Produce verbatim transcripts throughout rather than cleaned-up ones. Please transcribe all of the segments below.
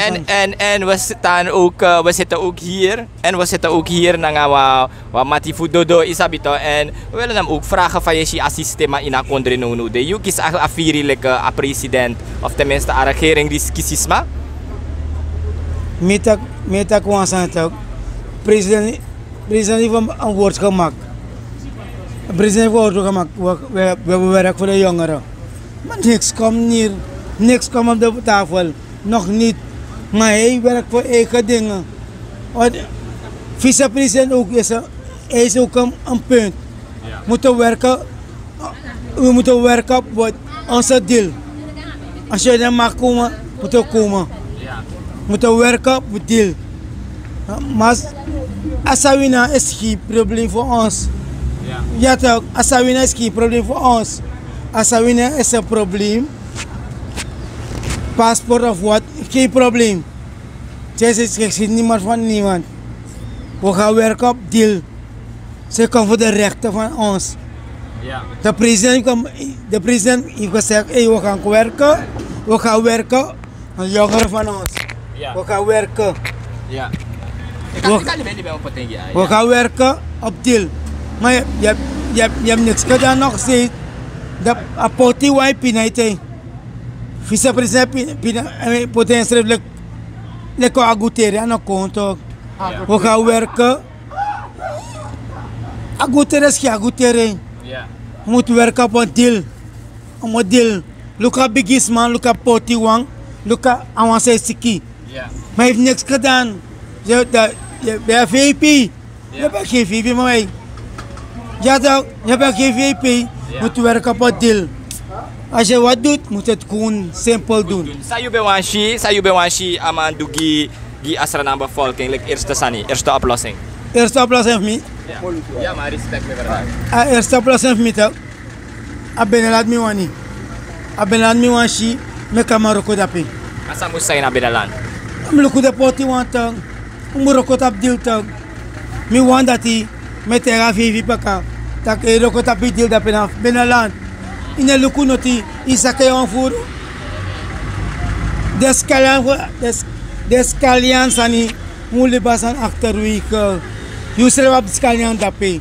En, en, en we staan ook, eh, we zitten ook hier. En we zitten ook hier nanga wa, wa mati fu Dodo, yu sabi toch. En we willen hem ook vragen van, yu si a sistema ini a kondre nownow de. Yu kisi a, a firi leki a president, of tenminste a regering di kisi sma. Mi taki, mi taki wan sani toch. President, president heeft een, een woord gemaakt. President heeft een woord gemaakt. We, we, we hebben werk voor de jongeren. Maar niks komt hier. Niks komt op de tafel. Nog niet. Maar hij werkt voor eigen dingen. Want vicepresident ook is een, hij is ook een, een punt. Moeten werken. We moeten werken op wat onze deal. Als je dan mag komen, moeten we komen. Moeten werken op deal. Maar als, als Sawina is geen probleem voor ons. Ja, toch? Als Sawina is geen probleem voor ons. Als Sawina is een probleem. Paspoort of wat, geen probleem. Zij is gezien niemand van niemand. We gaan werken op deal. Zij komen voor de rechten van ons. De president, de president heeft gezegd, hey, we gaan werken. We gaan werken. Een jongere van ons. We gaan werken. We, we gaan werken op deal. Maar je, je, je, je hebt niks gedaan nog steeds. De apoti wan pinaite. Vicepresident pina, pina, eh, poti en schriftelijk. Leko aguteri aan de konto. We gaan werken. Aguteri is geen aguteri. We moeten werken op een deal. Een model. Luka bigisman, luka potiwan, luka awanse siki. Maar hij heeft niks gedaan. Je, dat, je, je V P. Je bent geen V P, maar wij. Ja, toch? Je bent geen V P. Moet werken op het deal. Als je wat doet, moet het gewoon simpel doen. San yu ben wani si, san yu ben wani si a man du gi, gi a Sranan bevolking, like eerste sani, eerste oplossing. Eerste oplossing fu mi. Ya, ma respect mi brada. A eerste oplossing fu mi toch. A beneland mi wani. A beneland mi wani si, meki a man wroko dape. A san mus san ini a beneland? Mi luku den potiwan tan. Un mus wroko tapu deal toch. Mi wani dati, mi e taigi a feifi paka. Tak' yu wroko tapu yu deal dape na beneland. Yu no e luku noti, yu saka yu wan furu. Den skalyan, den skalyan sani, un libi a sani achterwege. Yu srefi abi skalyan dape.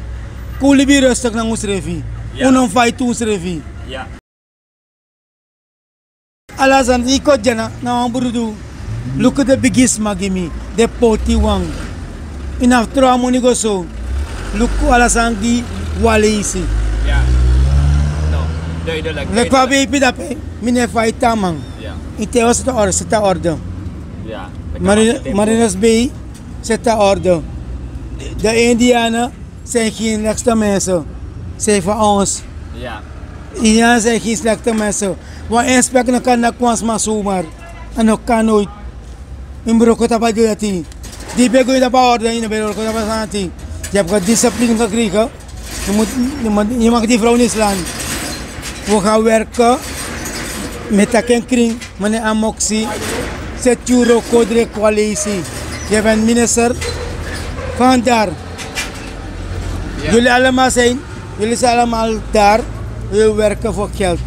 Kon libi rustig nanga unsrefi. Un no mus faiti unsrefi. Ala sani di yu kon dya na wan brudu. Luku den bigisma gi mi, den potiwan. Yu no abi tron a moni go so. Luku ala sani gi wan leisi. Leki fa a ben ipi dape, mi no e faiti a man. Yu te wan seti a orde, seti a orde. Marinos Bay, seti a orde. Den Indianen zijn geen slechte mensen. Zijn van ons. Indianen zijn geen slechte mensen. Wan inspector no kan naki wan sma zomaar. A no kan nooit. Yu mus wroko tapu a deal dati. Di yu ben go ini tapu a orde, yu no ben wroko tapu a sani dati. Yu abi discipline gekregen. Yu mus, yu mus, yu mag die vrouw niet slaan. We gaan werken. Mi e taki en krin. Meneer Amoksi, seti yu wroko direct wan leisi. Yu ben minister van daar. Jullie allemaal zijn, jullie zijn allemaal daar. Jullie werken voor geld.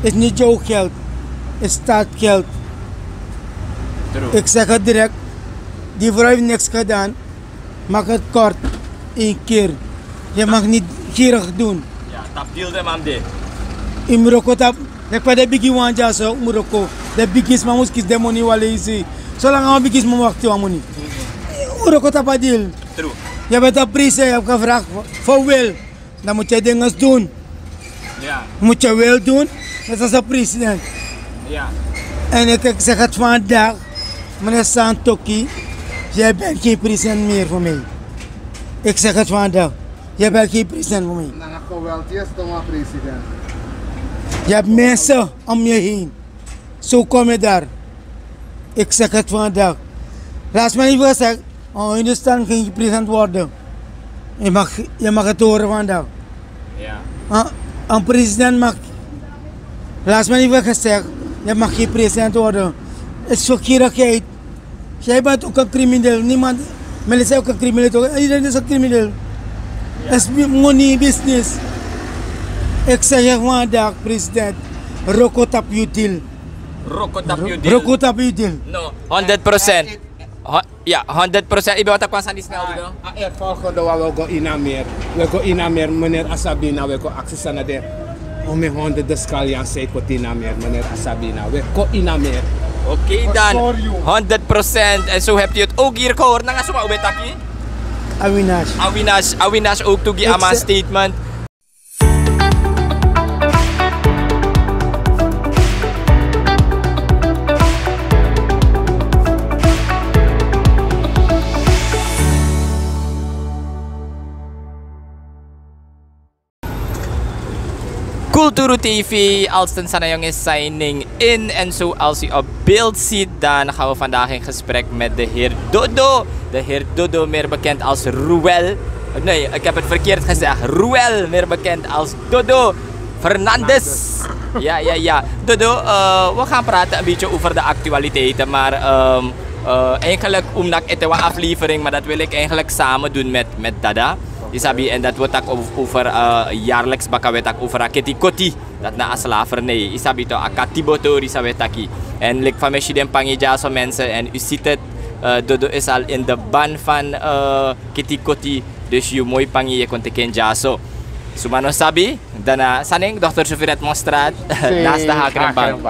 Is niet jouw geld. Is staatsgeld. Ik zeg het direct. Die vrouw heeft niks gedaan. Maak het kort. Eén keer. Je mag niet gierig doen. Yu mus wroko tapu. Leki fa den bigi wan dya so, yu mus wroko. Den bigisma mus kisi den moni wan leisi. Solanga wan bigisma mus wakti wan moni. Yu mus wroko tapu a deal. Yu ben tapu prijs, yu abi gevraagd voor wil. Dan moet je dingen doen. Moet je wel doen, net als de president. En ik, ik zeg het vandaag, meneer Santoki, jij bent geen president meer voor mij. Ik zeg het vandaag, jij bent geen president voor mij. Je hebt mensen om je heen. Zo kom je daar. Ik zeg het vandaag. Laatst ben ik gezegd, oh, Hindustan ging president worden. Je mag, je mag het horen vandaag. Een president mag, laatst ben ik gezegd, je mag geen president worden. Het is verkeerdheid. Jij bent ook een crimineel. Niemand, Melissa is ook een crimineel toch? Iedereen is een crimineel. Het is money business. Ik zeg je vandaag, president, wroko tapu yu deal. Roko tapu yu dil. Roko tapu yu dil. No, honderd procent. Ho-, ya, honderd procent. Ibe wata kwan sani snel, you know? A er volgende wan we go ini a meer. We go ini a meer, meneer Asabina, we go aksi sana de. Ome honderd de skal yan sei koti ini a meer, meneer Asabina. We go ini a meer. Oké dan. Honderd procent. En zo hebt u het ook hier gehoord. Nanga suma ube taki? Awinash. Awinash, Awinash ook toegi a man statement. Kulturu T V, Alston Sanayong is signing in. En zoals u op beeld ziet, dan gaan we vandaag in gesprek met de heer Dodo. De heer Dodo, meer bekend als Ruel. Nee, ik heb het verkeerd gezegd. Ruel, meer bekend als Dodo Fernandes. Ja, ja, ja. Dodo, eh, we gaan praten een beetje over de actualiteiten, maar, ehm, eh, eigenlijk, omdat het een aflevering, maar dat wil ik eigenlijk samen doen met, met Dada. Isabi, en dat we tak over, over, eh, jaarlijks baka we tak over a keti koti. Dat na a slavernij. Isabi to a katibo tori san we taki. En lik fa mi e si den pangi dyaso mensen. En u ziet het, eh, Dodo is al in de ban van, eh, keti koti. Dus yu moi pangi yu e kon teki en dyaso. Suma no sabi, dan na Saning, dokter Sophie Redmondstraat, naast de Hakrenbank.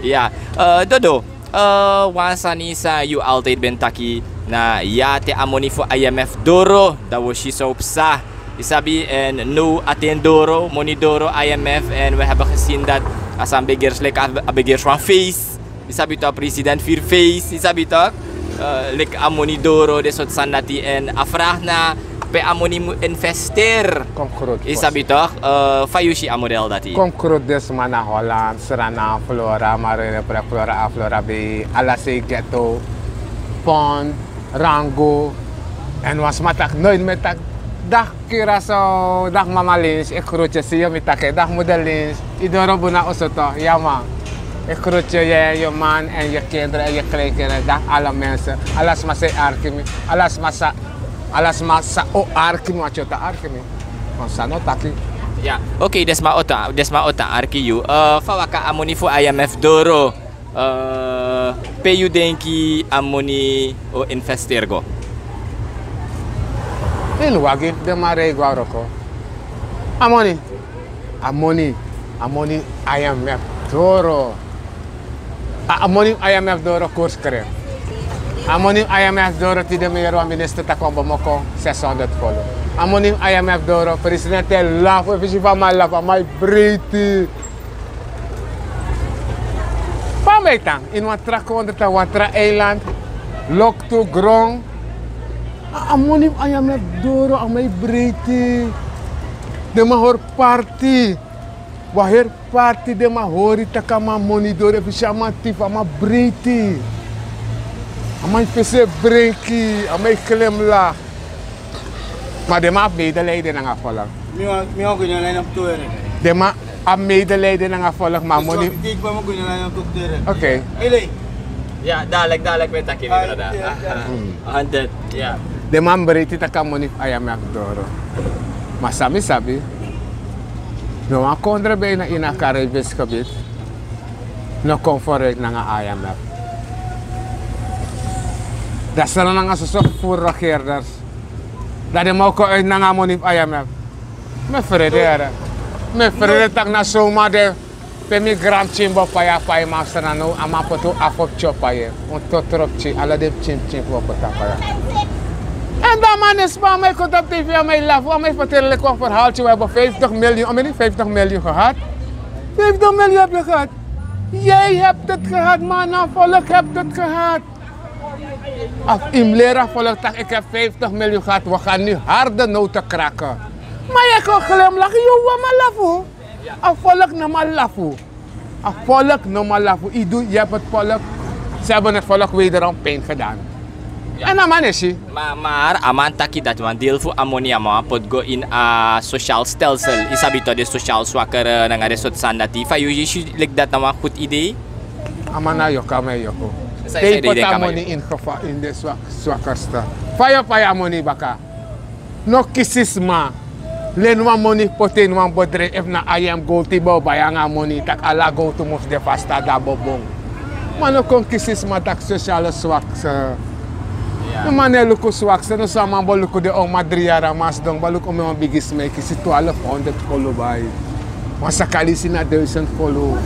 Ja, eh, Dodo, eh, wan sani san yu altijd ben taki na ya te a moni fu I M F doro, dan we si so psa. Isabi, en now a ten doro, moni doro, I M F, en we hebben gezien dat a san begers, like, a, a begers wan feest. Isabi toch, president vier feest, isabi toch? Eh, like a moni doro, de soort san dati, en a vraag na pe a moni mu investeer. Komt groot. Isabi toch? Eh, fa yu si a model dati. Komt groot, dus man na Holland, Sranan, Vlora, Marine, Pre, Vlora A, Vlora B, ala sei ghetto, Pond, Rango. En wan sma taki, nooit meer taki, dag Curaçao, dag mama Lins, ik groet je, zie je mi taki, dag moeder Lins, yu doro bun na oso toch, ja man. Ik groet je, jij en je man en je kinderen en je kleinkinderen, dag alle mensen. Ala sma san e arki mi, ala sma san, ala sma san o arki mi, want yu o tan arki mi. Want san no taki. Ja, oké, den sma o tan, den sma o tan arki yu. Eh, fa waka a moni fu I M F doro? Eh, pe yu denki a moni o investeer go? Ini wagi, den man rei go na wroko. A moni, a moni, a moni I M F doro. A, a moni I M F doro kurskre. A moni I M F doro tide mi yere wan minister taki wan bomoko zeshonderd folo. A moni I M F doro, president e lafu, efu yu si fa a man lafu, a man e breiti. Fa a man e tan ini wan tra kondre, taki wan tra eiland, loktu, gron. A, a moni fu I M F doro, a man e breiti. Den man hori parti. Wan heri parti den man hori taki a man moni doro, efu yu si a man tifi, a man breiti. A man e fesi e brenki, a man e glimlach. Ma den man abi medelijden nanga a volk. Mi wan, mi wan go ini a line-up tu here. Den man abi medelijden nanga a volk, ma a moni. Oké. Ja, dadelijk, dadelijk we taki, mi brada. Honderd, ja. Den man breiti taki a moni fu I M F doro. Ma san mi sabi, no wan kondre bijna ini a Caribisch gebied no kon vooruit nanga I M F. Dan Sranan nanga soso furu regeerders. Dan den man o kon uit nanga a moni fu I M F. Mi e frede, yere. Mi e frede taki na so a man de. Pe mi granpikin bo faya faya, ma Sranan now a man poti un afo pikin op faya. Un totro pikin, ala den pikin pikin fu un poti a faya. En dan a man e sma, a man e kon tapu T V, a man e lafu, a man e ferteri leki wan ferhaaltye, we hebben vijftig miljoen, a man e vijftig miljoen gehad. Vijftig miljoen heb je gehad. Jij hebt het gehad, man, a volk heeft het gehad. Of yu mus leri a volk taki, ik heb vijftig miljoen gehad, we gaan nu harde noten kraken. Ma yu e kon glimlach, yu wan man lafu. A volk no man lafu. A volk no man lafu. Yu du, yu hebt het volk, ze hebben het volk wederom pijn gedaan. En a man e si. Ma, maar a man taki dati wan deel fu a moni a man poti go ini a sociaal stelsel. Yu sabi toch, den sociaal zwakkere, eh, nanga den sortu sani dati. Fa yu, yu si leki dati na wan goed idee? A man na yoko, a man e yoko. San yu, san yu denki a man e yoko? Te yu poti a moni ini geval, ini den zwak, zwakkerste. Fa yu o pai a moni baka? No kisi sma. Leni wan moni poti ini wan bedrijf, efu na I M F gowtu yu bo bai nanga a moni, taki ala gowtu mus de fasi, dan a bo bun. Man no kon kisi sma taki sosiale swakse. No man no e luku swakse, no so a man bo luku den oma dri yari a man sidon bo luku omen wan bigi sma e kisi twelve honderd kolu bai. Wan saka lisi na duisend kolu.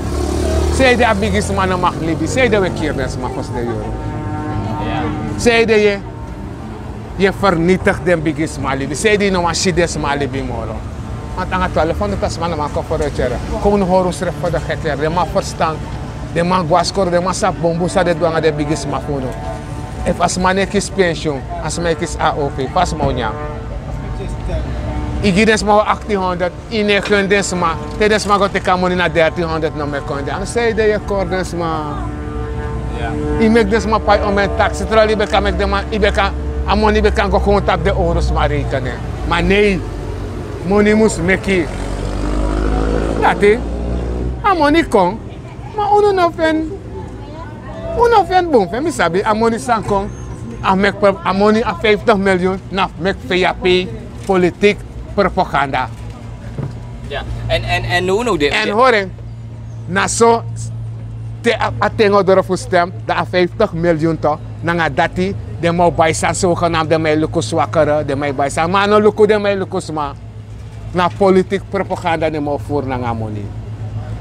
Sei de a bigi sma no mag libi, sei de we kiri den sma fosi den yuru. Sei de ye Ye vernietig den bigi sma libi. Sei di no man si den sma libi moro. Want nanga twelve honderd a sma no man kon fereti yere. Kon unu hori unsrefi fu den gek yere. Den man ferstan. Den man go na skoro, den man sabi bunbun san den du nanga den bigi sma fu unu. Efu a sma no e kisi pensioen, a sma e kisi A O V, fa a sma o nyan? Yu gi den sma wan achttien honderd. Yu no e kon den sma. Te den sma go teki a moni na dertien honderd no mi e kon den. A no sei de yu e kori den sma. Yu meki den sma pai omen taksi, terwijl yu ben kan meki den man, yu ben kan, a moni ben kan go kon tapu den owru sma rekening. Ma nei, moni mus meki. Dati, a moni kon, ma unu no feni, unu no feni bun fu en. Mi sabi a moni san kon, a meki, a moni, a vijftig miljoen na fu meki V A P, politiek, propaganda. Ya, en, en, en no, no, de, en de hori en, na so te a, a ten o doro fu stem, dan a vijftig miljoen toch, nanga dati, den man o bai san zogenaamd, den man e luku swakere, den man e bai san, ma a no luku, den man e luku sma. Na politiek propaganda den man o voer nanga moni.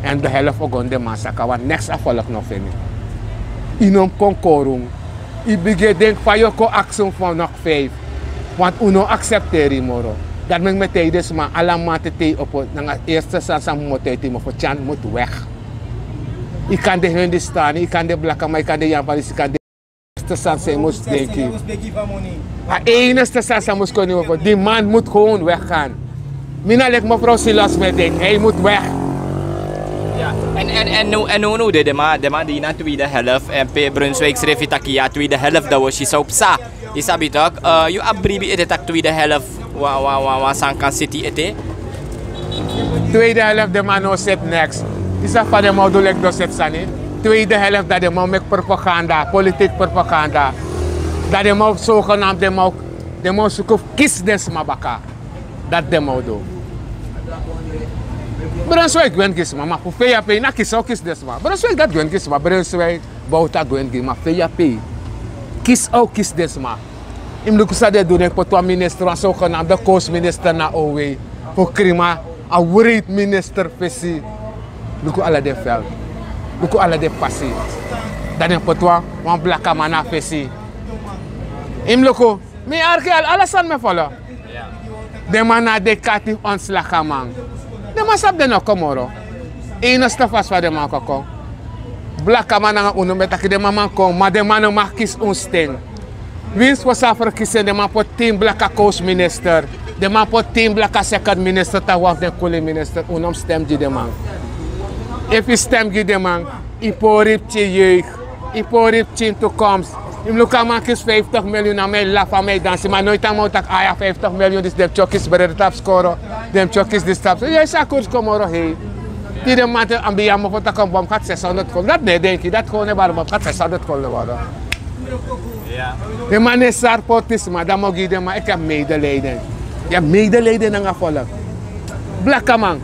En de helft o go na den man saka, want niks a volk no feni. Yu no mus kon kori unu. Yu bigin e denki fa yu o kon aksi unu fu wan nok vijf. Want unu no aksepteri yu moro. Dati meki mi e taigi den sma, ala mamanten te yu opo, nanga eerste sani san mi mus taigi yu, mofo Tyan mus weg. Yu kan de Hindustani, yu kan de blakaman, yu kan de Japanisi, yu kan de eerste sani san yu mus denki. A enigste sani san mus kon ini yu opo, die man moet gewoon weggaan. Mi na leki mevrouw Silas mi e denki, hij moet weg. Ya, en, en, en no, en no, no, de, de man, de man di na tweede helft, en pe Brunswijk srefi taki ya, tweede helft, dan wi o si san o psa. Yu sabi toch, eh, yu abi bribi ete taki tweede helft, wan, wan, wan, wan sani kan seti ete. Tweede helft, den man no seti niks. Yu sabi fa den man o du leki den o seti sani. Tweede helft, dan den man o meki propaganda, politiek propaganda. Dan den man o zogenaamd, den man o, den man o suku fu kisi den sma baka. Dati den man o du. Brunswijk gwe na gi sma, ma fu V A P na kisi a o kisi den sma. Brunswijk dati gwe na gi sma, Brunswijk, Bouta gwe na gi, ma V A P kisi a o kisi den sma. Yu mus luku san den du, den poti wan minister, wan zogenaamde koosminister na Oowei. Fu krima, a wreed minister fesi. Luku ala den fel. Luku ala den pasi. Dan den poti wan, wan blakaman na fesi. Yu mus luku. Mi arki al, ala sani mi e folo. Den man na den kati ontslagaman. Den man sabi den no kon moro. Enigste fasi fa den man kon kon. Blakaman nanga unu mi e taki den man man kon, ma den man no mag kisi un sten. Winsi wi sa ferkisi en, den man poti tin blaka koosminister. Den man poti tin blaka second minister, tapu wan fu den kuli minister. Un no mus stem gi den man. Efu yu stem gi den man, yu pori yu pikin jeugd, yu pori yu pikin toekomst. Yu mus luku a man kisi vijftig miljoen, a man e lafu, a man e dansi, ma noiti a man o taki: "Ai, a vijftig miljoen disi, den pikin o kisi brede tapu skoro, den pikin o kisi disi tapu." Yu e si a koers kon moro hei. Te den man te ambi yu a mofo taki wan bom gati zeshonderd kolu. Dati no e denki, dati kon no e bari, bom gati zeshonderd kolu no e bari. Den man no e sari poti sma, dan mi o gi den man, eke yu abi medelijden. Yu abi medelijden nanga volk. Blakaman,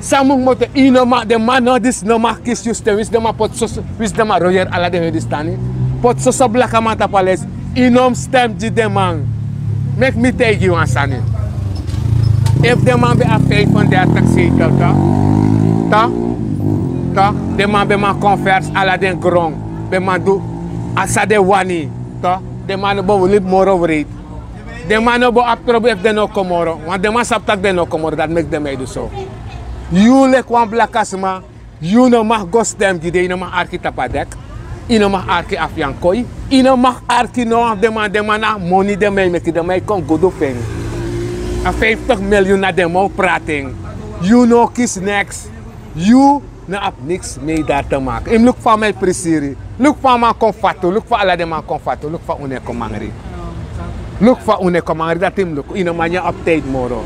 san mus komoto, yu no man, den man no, disi no man kisi yu sten, winsi den man poti soso, winsi den man royeri ala den Hindustani. Poti soso blakaman tapu a lesi, yu no mus stem gi den man. Meki mi taigi yu wan sani. Efu den man ben abi vijfendertig zetel, toch? Toch? Toch? Den man ben man converse ala den gron. Ben man du san den wani, toch? Den man no bo libi moro wreed. Den man no bo abi trobi efu den no kon moro. Want den man sabi taki den no kon moro, dati meki den man e du so. Yu leki wan blaka sma, yu no mag go stem gi den, yu no mag arki tapu a dek. Yu no mag arki Afyankoi. Yu no mag arki no wan fu den man, den man na moni den man e meki, den man e kon gudu fu en. A vijftig miljoen na den man o prati en. Yu no kisi niks. Yu no abi niks mee daar te maken. Yu mus luku fa a man e prisiri. Luku fa a man kon fatu. Luku fa ala den man kon fatu. Luku fa unu e kon mangri. Luku fa unu e kon mangri, dati yu mus luku. Yu no man nyan op tijd moro.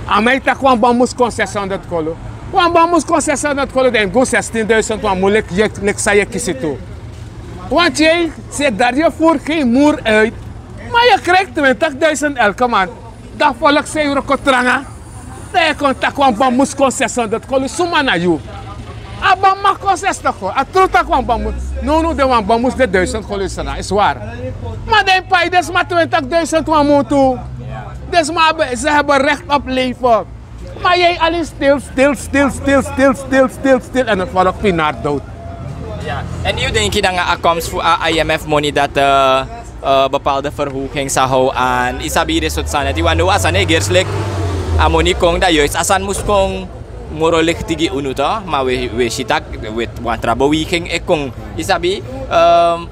A man e taki wan bom mus kon zeshonderd kolu. Wan bom mus kon zeshonderd kolu, dan yu mus gi zestienduizend wan mun leki, leki san yu e kisi tu. Want yu e si dati yu voert geen moer uit. Maar yu krijgt twintigduizend elke maand. Dan volk san yu wroko tranga. Dan yu kon taki wan bom mus kon zeshonderd kolu, suma na yu. A bambu kon zestig gulden. A tru tak' wan bambu. No, no, den wan bambu de duizend gulden, is waar. Ma den pai den sma twintig duizend wan muntu. Den sma hebben, ze hebben recht op leven. Ma yu e ali stil, stil, stil, stil, stil, stil, stil, stil, en het volk pinar dood. Ya. En yu denki nanga a komst fu a I M F money dat, eh, eh, bepaalde verhoging sa hou aan? Yu sabi den sortu sani dati, want now a sani e gersi leki a money kon, dan juist a sani mus kon moro licht gi unu toch, ma we, we si tak' we, wan tra beweging e kon. Yu sabi, ehm,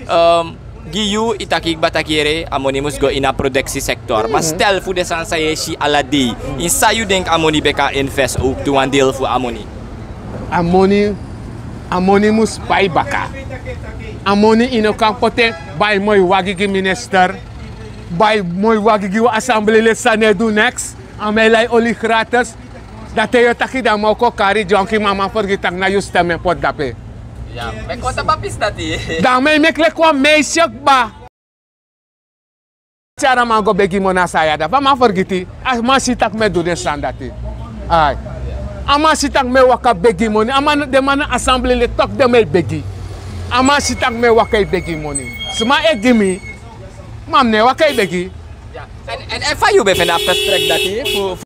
ehm, gi yu, yu taki kba taki yere, a money mus go ini a productiesector. Ma stel fu den sani san yu e si ala dei, in san yu denki a money ben kan invest ook tu wan deel fu a money? A money, a money mus bai baka. A money yu no kan poti en bai moi wagi gi minister, bai moi wagi gi wan assembleelid san no e du niks. A man e lai oli gratis. Dan te yu taki dan a man o kon kari dyonki, ma a man fergiti tak' na yu stem en poti dape. Ya, mi e kon tapu a pisi dati. Dan a man e meki leki wan meisje kba. Tyari a man go begi moni na Sayada. Fa a man fergiti? A man si tak' mi e du den sani dati. Ai. A man si tak' mi e waka begi moni. A man, den man na assembleelid tak' den man e begi. A man si tak' mi e waka e begi moni. Sma e gi mi. Ma mi no e waka e begi. Ya. En, en, en fa yu ben feni a fesi trek dati fu, fu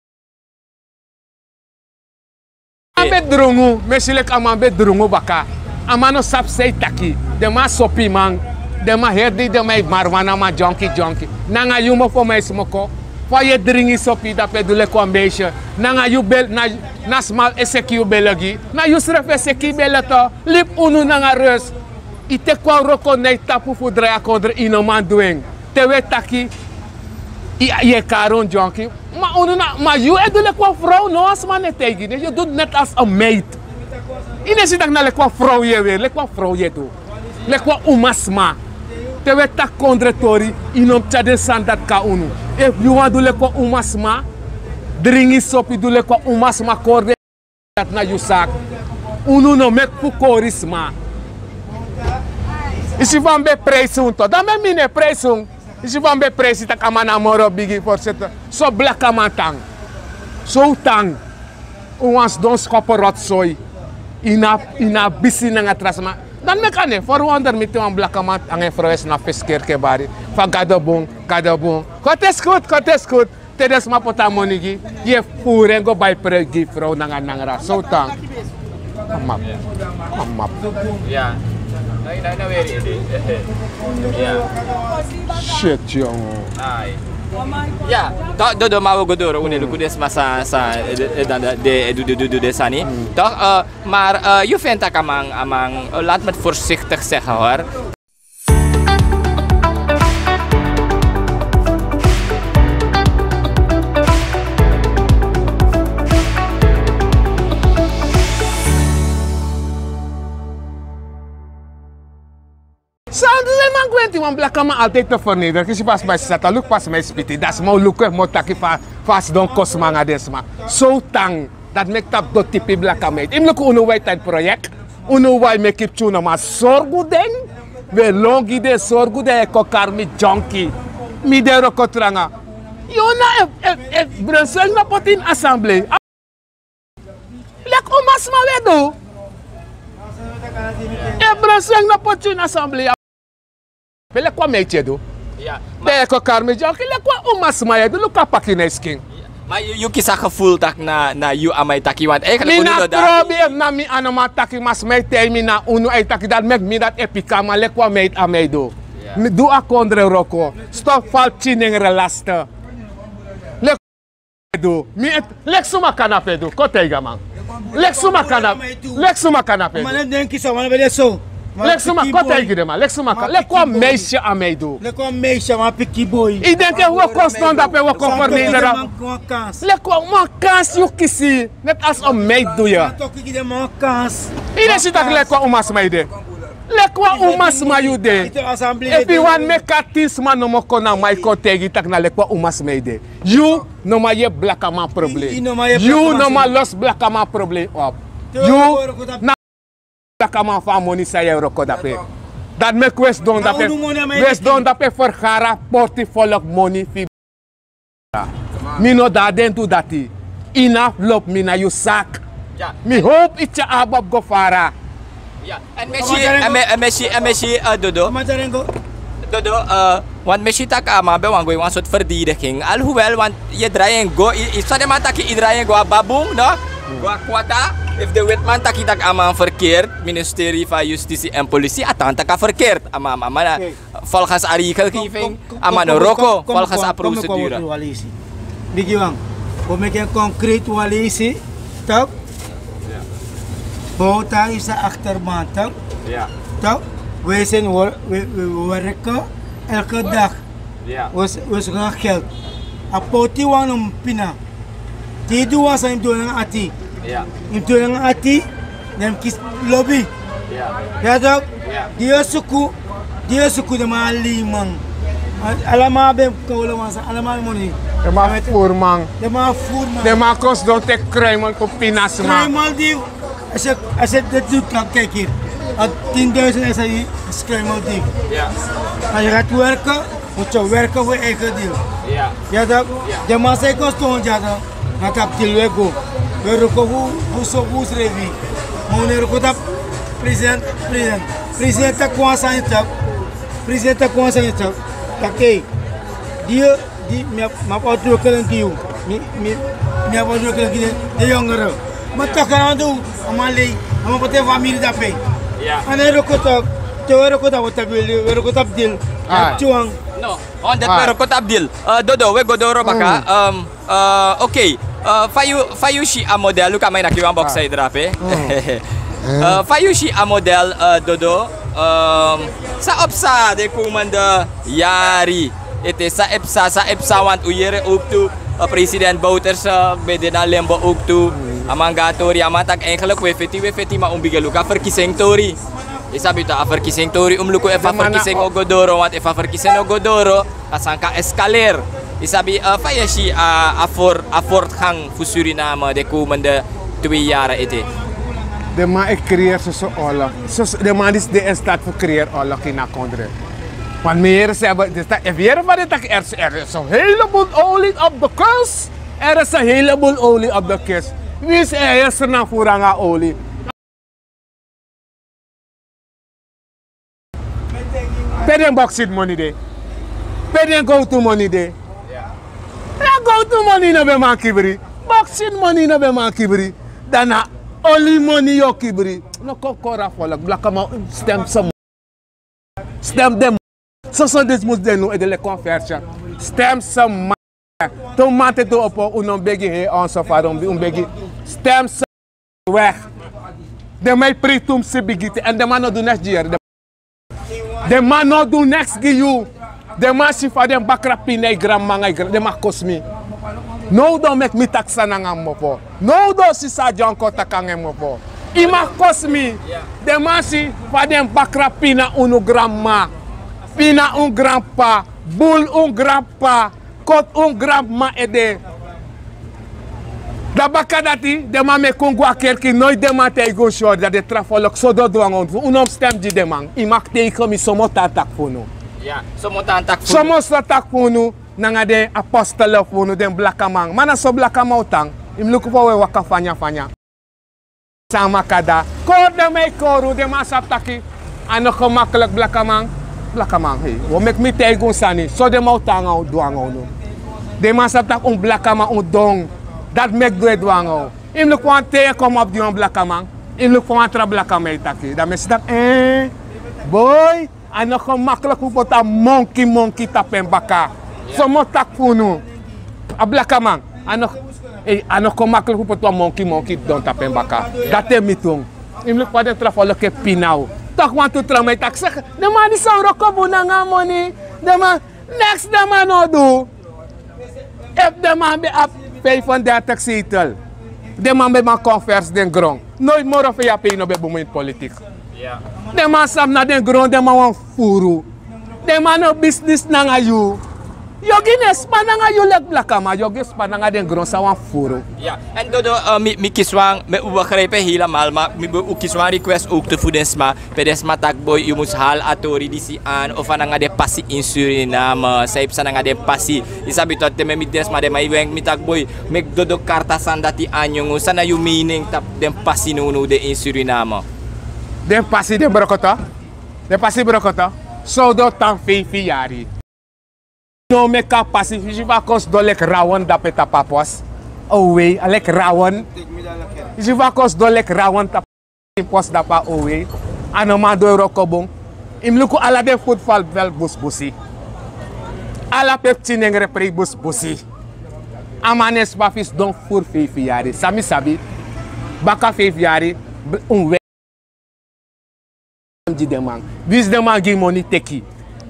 A man ben drungu, mi e si leki a man ben drungu baka. A man no sabi san e taki. Den man sopiman. Den man heri dei, den man e marijuana man dyonki dyonki. Nanga yu mofo man e smoko. Fa yu e dringi sopi dape du leki wan meisje. Nanga yu bel, na, na sma e seki yu bele gi. Na yusrefi e seki yu bele toch. Libi unu nanga rust. Yu teki wan wroko na yu tapu fu drai a kondre, yu no man du en. Te wi e taki, yu, yu e kari un dyonki. Ma unu na, ma yu e du leki wan frow, no wan sma no e taigi yu. Yu du net als een meid. Yu no e si tak' na leki wan frow yu e weri, leki wan frow yu e du. Leki wan umasma. Te wi e taki kondre tori, yu no mus tyari den sani dati kon na unu. Efu yu wani du leki wan umasma, dringi sopi, du leki wan umasma, kori den dati na yu saki. Unu no meki fu kori sma. Yu si fa mi ben prijsi un toch. Dan mi, mi no e prijsi un. Yu si fa mi ben prijsi tak' a man na moro bigi voorzitter. So blakaman tan. So tan. Un wani sidon skopu rotsoi. Yu no, yu no abi bisi nanga tra sma. Dan meki a no e verwonder mi te wan blakaman nanga en frow e sna fesi kerki e bari. Fa Gado bun, Gado bun. God is goed, God is goed. Te den sma poti a moni gi, yu e furu en go bai pruik gi frow nanga nangra. So tan. A map. A map. Ya. Na, na, na weri ede. Ya. Shit, yongu. Ai. Ya, toch, Dodo, ma wi o go doro, un e luku den sma san, san, eh, eh, dan, dan, den, eh, du, du, du, du den sani. Toch, eh, maar, eh, yu feni tak' a man, a man, eh, laat me het voorzichtig zeggen, hoor. San du den man gwenti, wan blakaman altijd te vernederen. Kisi fa sma e sata, luku fa sma e spiti. Dan sma o luku efu mi o taki fa, fa a sidon kon sma nanga den sma. So tan. Dati meki tapu doti tipi blakaman ete. Yu mus luku unu wi e tan project. Unu wi e meki pikin, unu no man sorgu den. Wi e lon gi den, sorgu den, e kon kari mi dyonki. Mi de wroko tranga. Yu na efu, efu, efu Brunswijk no poti yu ini assemblee. Leki umasma wi e du. Efu Brunswijk no poti yu ini assemblee. Pe leki wan meid yu e du. Ya, ma den e kon kari mi dyonki, leki wan umasma yu e du, luku a paki na yu skin. Ya, ma yu, yu kisi a gevoel tak' na, na yu a man e taki, want eigenlijk mi unu na no dati. Trobi, efu na mi a no man taki, ma sma e taigi mi na unu a e taki, dati meki mi dati e piki a man leki wan meid a man e du. Ya. Mi du a kondre wroko. Stop fu fal pikin nengre lasti. Leki du. Mi e, leki suma kan a pe du. Kon taigi a man. Leki suma kan a, leki suma kan a pe du. Man e denki so, man e weri so. Leki suma, kon taigi den man. Leki suma kan, leki wan meisje a man e du. Leki wan meisje, wan pikin boi. Yu denki efu wi o kon sidon dape, wi o kon fernederen. Leki wan kans yu kisi. Net als een meid du yu. Yu no e si tak' leki wan umasma yu de. Leki wan umasma yu de. Efu yu wani meki a tin sma nomo kon na mi, kon taigi tak' na leki wan umasma yu de. Yu no man yepi blakaman problem. Yu no man losi blakaman problem op. Yu na blakaman fu a moni san yu e wroko dape. Dati meki wi e sidon dape. Wi e sidon dape fergari a porti folku moni fu. Mi no de na den tu dati. Yu no abi lobi, mi na yu saki. Mi howpu yu tyari a bob go fara. Ya, èn mi e si, èn mi e si, èn mi e si, eh, Dodo. Dodo, eh, want mi e si tak' a man ben wani go ini wan sortu verdediging. Alhoewel, want yu e drai en go, yu, yu sabi den man taki yu e drai en go a babun, no? Go a kwata. Efu den wetiman taki tak' a man verkeerd, ministerie van Justitie en Politie, a tan taki a verkeerd. A man, a man, volgens a regelgeving, a man no wroko volgens a procedure. Bigi wan, wi o meki en concreet wan leisi, toch? Bowta is a achterban, toch? Toch? Wij zijn, we, we, we werken elke dag. We, we zoeken geld. A poti wan no mus pina. Te yu du wan sani, yu mus du en nanga ati. Yu mus du en nanga ati, dan yu mus kisi lobi. Ya, toch? Di yu e suku, di yu e suku, den man aliman. Ala man ben kon wan sani, ala man moni. Den man furu man. Den man furu man. Den man kon sidon teki kruimel kon pina sma. Kruimel di, als je, als je dit doet, dan kijk hier. Al tienduizend S A I is kruimel di. Als je gaat werken, moet je werken voor je eigen deel. Ya, toch? Den man san e kon sidon dya, na tapu dil wi e go. Wi e wroko fu, fu so, fu srefi. Ma wi no e wroko tapu president, president. President taki wan sani, toch? President taki wan sani, toch? Taki, di yu, di, mi abi, mi abi ontwikkeling gi yu. Mi, mi, mi abi ontwikkeling gi den, den yongeren. Ma toch, a man du, a man lei, a man poti en famiri drape. A no e wroko tapu, te wi e wroko tapu, tapu dil, wi e wroko tapu dil. Ai. Twan. No. On dati wi e wroko tapu dil. Eh, Dodo, wi e go doro baka. Ehm, eh, oké. Eh, fa yu, fa yu si a model, luku a man e naki wan boksa e drape. Eh, fa yu si a model, eh, Dodo. Ehm, san o psa den komende yari ete, san e psa, san e psa, want un yere ook tu, eh, president Bouterse, eh, ben de na limbo ook tu. A man go na tori, a man taki eigenlijk wi e feti, wi e feti, ma un bigin luku a verkiezing tori. Yu sabi tu, a verkiezing tori, un mus luku efu a verkiezing o go doro, want efu a verkiezing no go doro, a sani kan escaleren. Yu sabi, eh, fa yu e si a, a voor, a voortgang fu Suriname de komende twee yari ete. Den man e creëer soso oorlog. Soso, den man disi de in staat fu creëer oorlog ini a kondre. Want mi yere se, efu yu yere fa den taki er, er is een heleboel olie op de kust. Er is een heleboel olie op de kust. Winsi a yere Sranan furu nanga olie. Pe den bauxietmoni de? Pe den gowtumoni de? Na gowtumoni no ben man kibri. Bauxietmoni no ben man kibri. Dan na oliemoni yu o kibri. No kon kori a volk, blakaman, stem suma. Stem den. Soso disi mus de now, edele conversion. Stem suma. Te un mamanten opo, un no begi hei, un so fadon, un begi. Stem suma. Weg. Den man e prei tumsi bigin te, èn den man no du neks gi yu. Den man no du neks gi yu. Den man si fa den bakra pina yu granmama nanga yu gran, den man kosi mi. Now den o meki mi taki sani nanga mi mofo. Now den o si san a dyonko taki nanga en mofo. Yu man kosi mi. Den man si fa den bakra pina unu granmama, pina un granp'pa, bul un granp'pa, koti un granmama ede. Dan baka dati, den man meki un go a kerki, noiti den man taigi un syori, dan den tra folku so den o du nanga unu. Un no mus stem gi den man. Yu mag tegen mi, so mi o tan taki fu unu. Ya, so mi o tan taki fu unu. So mi o tan taki fu unu, nanga den apostel fu unu, den blakaman. Ma na so blakaman o tan. Yu mus luku fa un e waka fanya fanya. San makandra. Kori den man e kori unu, den man sabi taki a no gemakkelijk, blakaman. Blakaman, hei. Un o meki mi taigi un sani. So den man o tan nanga unu, du nanga unu. Den man sabi taki un blakaman, un don. Dati meki den e du nanga unu. Yu mus luku wan ten komopu gi wan blakaman. Yu mus luku fa wan tra blakaman e taki. Dan mi e si taki, eh, boi. A no gemakkelijk fu poti a monki monki tapu en baka. So mi o taki fu unu. A blakaman. A no, eh, a no gemakkelijk fu poti wan monki monki don tapu en baka. Dati e miti unu. Yu mus luku fa den tra folku e pina unu. Toch wantu tra man e taki saka. Den man disi o wroko bun nanga moni. Den man, neks den man no du. Efu den man ben abi vijfendertig zetel, den man ben man converse den gron. Noiti moro fu yu ape yu no ben bun ini politiek. Den man sabi na den gron den man wani fufuru. Den man no business nanga yu. Yu o gi den sma nanga yu leki blakaman, yu o gi sma nanga den gron san wani fufuru. Ya, èn Dodo, eh, mi, mi kisi wan, mi, un begrijp helemaal, ma mi, un kisi wan request ook te fu den sma. Pe den sma taki boi, yu mus hali a tori disi aan, of a nanga den pasi in Suriname, san yu psa nanga den pasi. Yu sabi toch, te mi e miti den sma, den man e wenki mi taki boi, meki Dodo karta sani dati a nyungu, san na yu mening tapu den pasi nownow de in Suriname? Den pasi, den brokoto, den pasi brokoto, so Dodo tan feifi yari. No meki a pasi, yu si fa a kon sidon leki rawan dape tapu a pos. Owei, a leki rawan. Yu si fa a kon sidon leki rawan tapu a pos dape, owei. A no man du en wroko bun. Yu mus luku ala den futbalveld busibusi. Ala pe pikin nengre prei busibusi. A man no e sma fu sidon furu feifi yari. San mi sabi, baka feifi yari, bl-, un gi den man. Winsi den man gi moni, teki.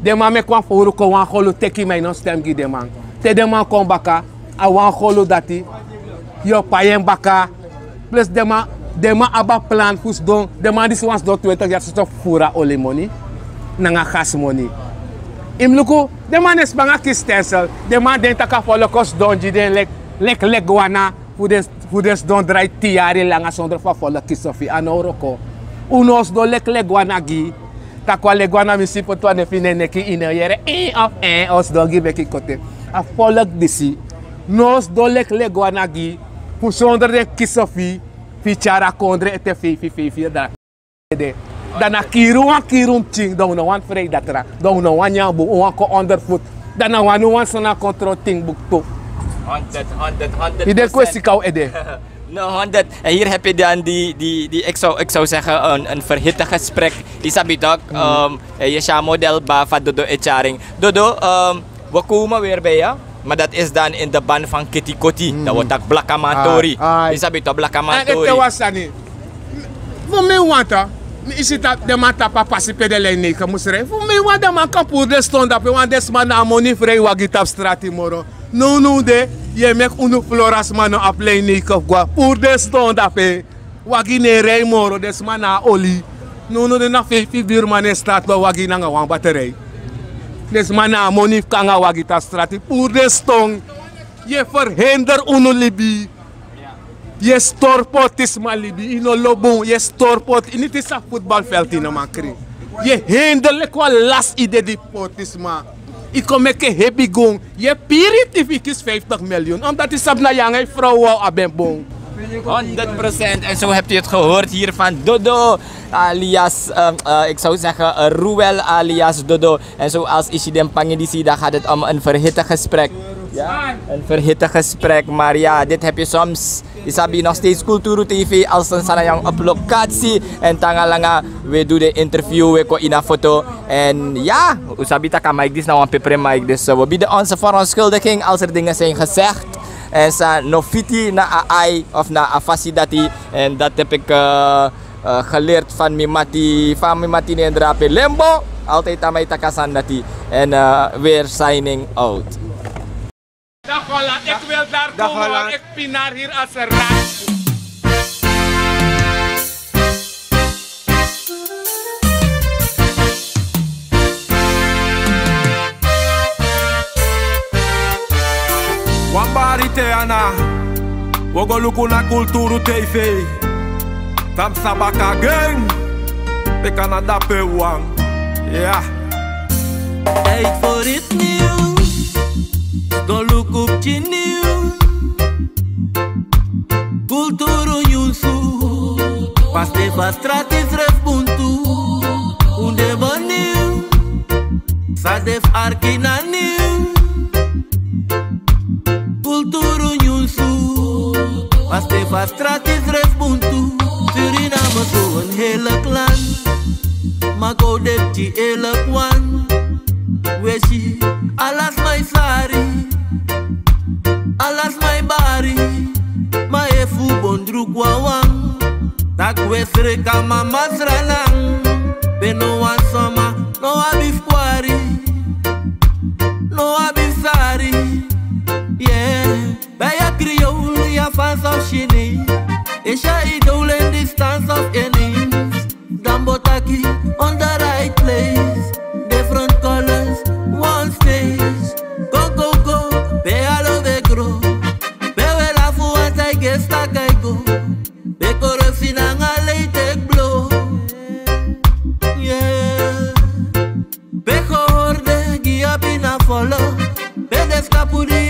Den man meki wan fowru kon, wan golu, teki, ma yu no stem gi den man. Te den man kon baka, a wan golu dati yu o pai en baka. Plus den man, den man abi a plan fu sidon. Den man disi wani sidon twintig yari soso fufuru a olimoni nanga gasmoni. Yu mus luku, den man no e sma nanga kisi stensel. Den man denki tak' a folku o sidon gi den leki, leki, leki gwana. Fu den, fu den sidon drai tin yari langa sondro fu a folku kisi sofi, a no wroko. Un no o sidon leki legwana gi. Taki wan legwana mi si poti wan nefi na en neki, yu no yere, eh, of, eh, o sidon gi meki kote. A folku disi no o sidon leki legwana gi. Fu sondro den kisi sofi, fu tyari a kondre ete feifi feifi yari. Ede. Dan a kiri wan, kiri un pikin, dan un no wani frei datra. Dan un no wani nyan bun, un wani kon onder voet. Dan na wan, un wani sani na kontrol tin buktu. Honderd, honderd, honderd procent. Yu de kwesi kan un ede. No, honderd. En hier heb je dan die, die, die, ik zou, ik zou zeggen, een, een verhitte gesprek. Yu sabi toch, ehm, eh, yu si a model baka fa Dodo e tyari en. Dodo, ehm, we komen weer bij je, maar dat is dan in de ban van Keti Koti. Dan we taki blakaman tori. Ai. Yu sabi toch, blakaman tori. Èn ete wan sani. Fu mi wanta, mi si taki den man tapu a pasi pe den lei neigi mus rei. Fu mi wanta den man kan puru den ston dape, want den sma no abi moni fu rei wagi tapu strati moro. Nownow de, yu e meki unu florasma no abi lei neigi fu go puru den ston dape. Wagi no e rei moro, den sma no abi oli. Nownow de na feifi birman na en strati, wan wagi nanga wan baterij. Den sma no abi moni fu kon nanga wagi tapu strati. Puru den ston. Yu e verhinder unu libi. Yu e stori pôtisma libi. Yu no lobi unu. Yu e stori pôti-, yu no e sabi futbalveld, yu no man krin. Yu e hinder leki wan lasi yu de gi pôtisma. Yu kon meki en hebi gon. Yu e piri iti fu yu kisi vijftig miljoen. Omdat yu sabi na yu nanga yu frow wan o abi en bun. Honderd procent. En zo hebt u het gehoord hier van Dodo, alias, ehm, eh, ik zou zeggen, eh, Ruel alias Dodo. En zoals yu si den pangi disi, dan gaat het om een verhitte gesprek. Ja, een verhitte gesprek. Maar ja, dit heb je soms. Yu sabi, nog steeds Kulturu T V, Alston Sanayang op locatie. En taanga langa, we doen de interview, we kon ini a foto. En ja, un sabi taki a mic disi na wan pepre mic. Dus, eh, we bieden onze verontschuldiging als er dingen zijn gezegd. En san no fiti na a ai of na a fasi dati. En dat heb ik, eh, eh, geleerd van mi mati, van mi mati na en drape Lembo. Altijd a mi e taki a sani dati. En, eh, weer signing out. Dag Holland, ik wil daar komen, want ik pinar hier als een rat. Wan bari te ana, wo go luku na Kulturu T V. Tam sabaka gang, te Canada pe wan. Ja. Tijd voor iets nieuws. Go luku pikin nieuws. Kulturu nyunsu. Paste fa strati srefi bun tu. Un de bun nieuws. San de fu arki na nieuws. Kulturu nyunsu. Paste fa strati srefi bun tu. Suriname so een heerlijk land. Ma go de pikin eerlijk wan. We si ala sma e sari, ala sma e bari. Ma efu un bon druku wawan, taki we sreka mama sranan. Pe no wan soma no abi fu kwari, no abi fu sari. Yeah. Ben je Creool, ja, Frans of Chinees? Is je idool in distance of ineens? Dan bo taki on the right place. Different colors, one space. Go, go, go. Pe korosi nanga lei teki blo. Yeah. Pe hori de gi a pina folo. Pe den skapu di